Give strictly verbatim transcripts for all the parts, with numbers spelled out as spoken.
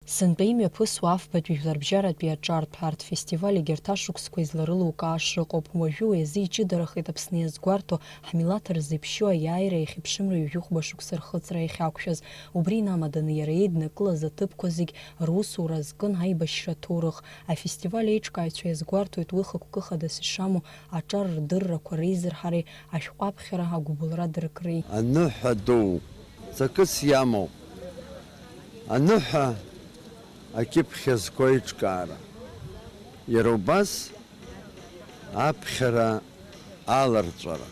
Сынтәа имҩаԥысуа афбатәи жәларбжьаратәи аҿартә арт-фестиваль егьырҭ ашықәсқәа изларылукааша ыҟоуп. Уажәы уи азы иҷыдарахеит Аԥсны иазгәарҭо, ҳмилаҭ рзеиԥшьоу аиааира иахьыԥшымра ҩажәи хәба шықәса рхыҵра иахьақәшәаз. Убри инамаданы иара еиднакылаз аҭыԥқәа зегь русура азкын аибашьра аҭоурых. Афестиваль аиҿкааҩцәа иазгәарҭоит уи хықәкы хадас ишамоу аҿар рдыррақәа реизырҳареи ашәҟәы аԥхьара агәыбылра дыркреи. Аныҳәа ду, ҵакыс иамоу. Аныҳәа акьыԥхь азку аиҿкаара. Иара убас аԥхьара аларҵәара.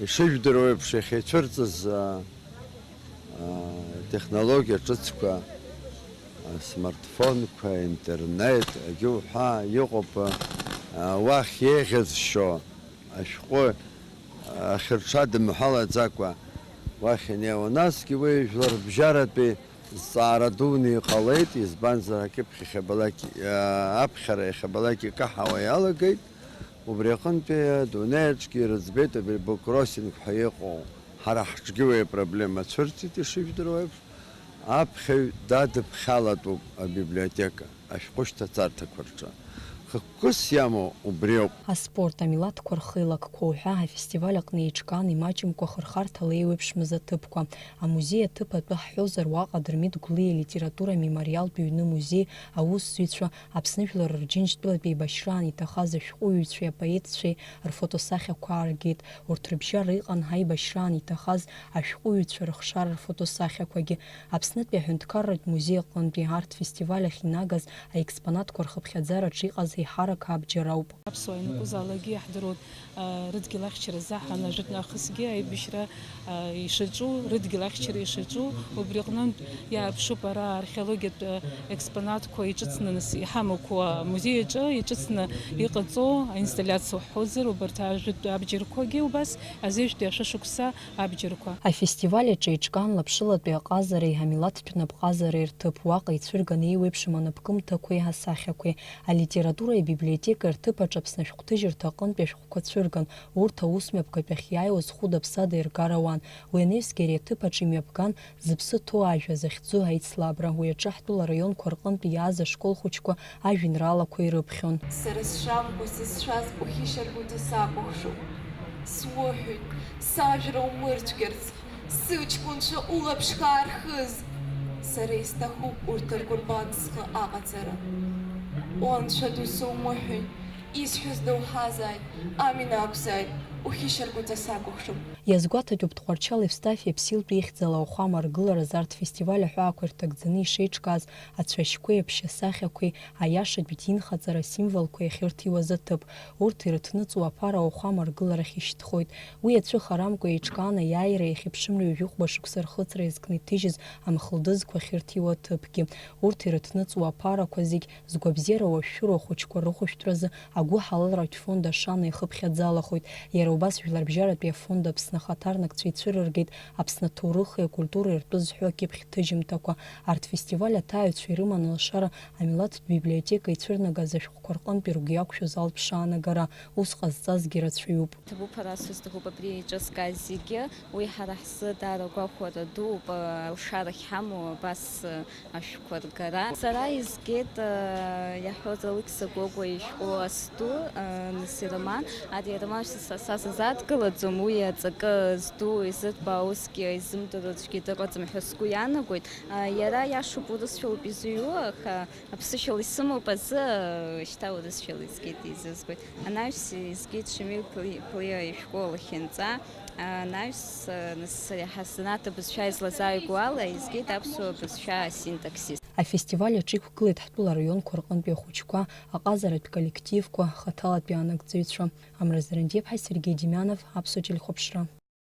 Ишыжәдыруа еиԥш, иахьа ицәырҵыз, а, а, технологиа ҿыцқәа, асмартфонқәа, интернет, агьы уҳәа, иҟоуп, а, уахь еиӷьызшьо ашәҟәы ахьырҽадымҳәалаӡакәа уахь инеиуа. Насгьы уи жәларбжьаратәи зҵаара дуны иҟалеит, избанзар, акьыԥхь иахьабалак, а, аԥхьара иахьабалак икаҳауа иалагеит. Убри аҟынтәи адунеи аҿгьы ирыӡбеит абри буккроссинг ҳәа иҟоу. Ҳара ҳҿгьы уи апроблема цәырҵит, ишыжәдыруа еиԥш, аԥхьаҩ дадыԥхьалатәуп абиблиотека, ашәҟәышьҭацарҭақәа рҿы. Хықәкыс иамоу убриоуп. Аспорт, амилаҭқәа рхеилакқәа уҳәа афестиваль аҟны еиҿкаан имаҷымкәа хырхарҭала еиуеиԥшмыз аҭыԥқәа. Амузеи аҭыԥ атәы ҳҳәозар, уаҟа Дырмит Гәлиа илитература амемориалтә ҩны музеи аусзуҩцәа Аԥсны Жәлар Рџьынџьтәылатә еибашьраан иҭахаз ашәҟәыҩҩцәеи апоетцәеи рфотосахьақәа ааргеит. Урҭ рыбжьара иҟан аибашьраан иҭахаз ашәҟәыҩҩцәа рыхшара рфотосахьақәагьы. Аԥснытәи аҳәынҭқарратә музеи аҟынтәи арт-фестиваль ахь инагаз аекспонатқәа рхыԥхьаӡараҿы иҟаз еиҳарак абџьар ауп. Аԥсуаа ианакәызаалакгьы иаҳдыруеит, а, рыдгьыл ахьчара азаҳан ажәытә нахысгьы аибашьра, а, ишаҿу, рыдгьыл ахьчара ишаҿу, убри аҟнынтә иааԥшуп ара археологиатә, а, експонатқәа иҿыцны нас иҳамақәоу амузеи аҿы иҿыцны иҟаҵоу аинсталлиациа уҳәозар, убарҭ ажәытә абџьарқәагьы убас азеижәтәи ашәышықәса абџьарқәа. Афестиваль аҿы еиҿкаан лаԥшылатәи аҟазареи амилаҭтә напҟазареи рҭыԥ, уаҟа ицәырган еиуеиԥшым анапкымҭақәеи асахьақәеи. Алитература абиблиотека рҭыԥ аҿы Аԥсны ашәҟәҭыжьырҭа аҟынтәи ашәҟәқәа цәырган, урҭ аус мҩаԥгатәахь иааиуаз хәыда-ԥсада иргар ауан. Уи анаҩсгьы ари аҭыԥ аҿы имҩаԥган Зыԥсы ҭоу ажәа захьӡу аицлабра, уи аҿы ҳтәыла араионқәа рҟынтә иааз ашкол хәыҷқәа ажәеинраалақәа ирыԥхьон. Сара сшамкәа сызшаз ухьышьаргәыҵа сакәыхшоуп. Суҳәоит, сажәра умырцәгьарц, сыҷкәынцәа улаԥш хаархыз. Сара исҭахуп урҭ ркәырбан схы аҟаҵара. О, Анцәа ду, сумыҳәеи, исҳәаз доуҳазааит, амина акәзааит, ухьышьаргәыҵа сакәыхшоуп. Иазгәаҭатәуп Тҟәарчал Евстафи Аԥсилтәи ихьӡала ауахәама аргыларазы арт-фестиваль аҳәаақәа ирҭагӡаны ишеиҿкааз ацәашьқәеи аԥшьасахьақәеи, аиашатәи динхаҵара асимволқәа иахьырҭиуаз аҭыԥ. Урҭ ирыҭныҵуа аԥара ауахәама аргыларахь ишьҭхоит. Уи ацәыхарамкәа еиҿкаан аиааира иахьыԥшымра ҩажәи хәба шықәса рхыҵра иазкны иҭыжьыз амхылдызқәа ахьырҭиуа аҭыԥгьы. Урҭ ирыҭныҵуа аԥарақәа зегь згәабзиара уашәшәыроу ахәыҷқәа рыхәышәтәразы агәыҳалалратә фонд Ашана ихыԥхьаӡалахоит. Иара убас Жәларбжьаратәи афонд Аԥсны ахаҭарнакцәа ицәырыргеит Аԥсны аҭоурыхи акультуреи ртәы зҳәо акьыԥхь ҭыжьымҭақәа. Арт-фестиваль аҭааҩцәа ирыман алшара амилаҭтә библиотека ицәырнагаз ашәҟәқәа рҟынтәи ргәы иақәшәоз алԥшаанагара. Ус ҟазҵазгьы рацәаҩуп. Ҭабуп, ара сызҭахуп абри еиҿызкааз зегьы. Уи ҳара ҳзы даара гәахәара дууп, алшара ахьҳамоу абас ашәҟәқәа ргара. Сара изгеит, иаҳҳәоз, Алықьса Гогәуа ишәҟәы Астәы, нас ироман. Ари ароман са, са сазааҭгылаӡом, уи аҵакы зду, изырбаа усгьы изымдыруа аӡәгьы дыҟаӡам ҳәа сгәы иаанагоит. Иара иашоуп, урысшәалоуп изыҩуа, аха аԥсышәала исымоуп азы, шьҭа урысшәала изгеит, еизызгоит. Анаҩс изгеит Шамил Плиа ишәҟәы Алахьынҵа. Анаҩс, нас, сара иаҳа сзанааҭ абызшәа излазааигәоу ала, изгеит аԥсуа бызшәа асинтаксис. Афестиваль аҿы иқәгылеит ҳтәыла араионқәа рҟынтәи ахәыҷқәа, аҟазаратә коллективқәа, хаҭалатәи анагӡаҩцәа. Амра Зарандиаԥҳа, Сергеи Демианов, Аԥсуа телехәаԥшра.